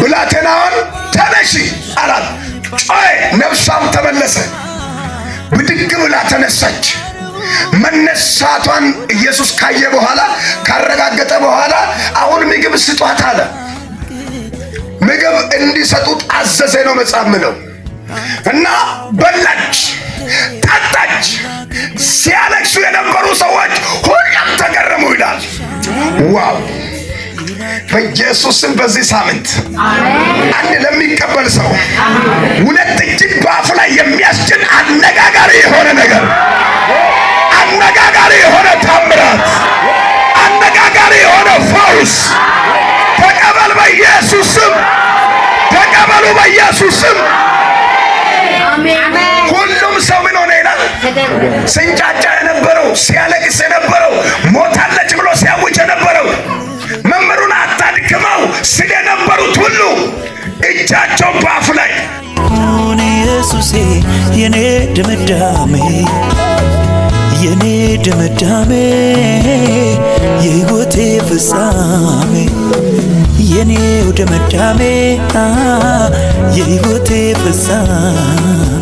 ብላቴናዋን ተነሺ አላት። ጮኸ፣ ነፍሷም ተመለሰ። ብድግ ብላ ተነሳች። መነሳቷን ኢየሱስ ካየ በኋላ፣ ካረጋገጠ በኋላ አሁን ምግብ ስጧት አለ። ምግብ እንዲሰጡት አዘዘ ነው መጽሐፍ ምለው። እና በላች፣ ጠጣች። ሲያለቅሱ የነበሩ ሰዎች ሁሉም ተገረሙ ይላል። Wow! በኢየሱስም በዚህ ሳምንት አንድ ለሚቀበል ሰው ሁለት እጅን በአፉ ላይ የሚያስጭን አነጋጋሪ የሆነ ነገር፣ አነጋጋሪ የሆነ ታምራት፣ አነጋጋሪ የሆነ ፈውስ ተቀበል በኢየሱስ ስም። ተቀበሉ በኢየሱስ ስም። ሁሉም ሰው ምን ሆነ ይላል? ስንጫጫ የነበረው፣ ሲያለቅስ የነበረው፣ ሞታለች ብሎ ሲያውጅ የነበረው፣ መምህሩን አታድክመው ሲል የነበሩት ሁሉ እጃቸውን በአፉ ላይ ኢየሱሴ የኔ ድምዳሜ፣ የኔ ድምዳሜ፣ የሕይወቴ ፍጻሜ፣ የኔው ድምዳሜ፣ የሕይወቴ ፍጻሜ።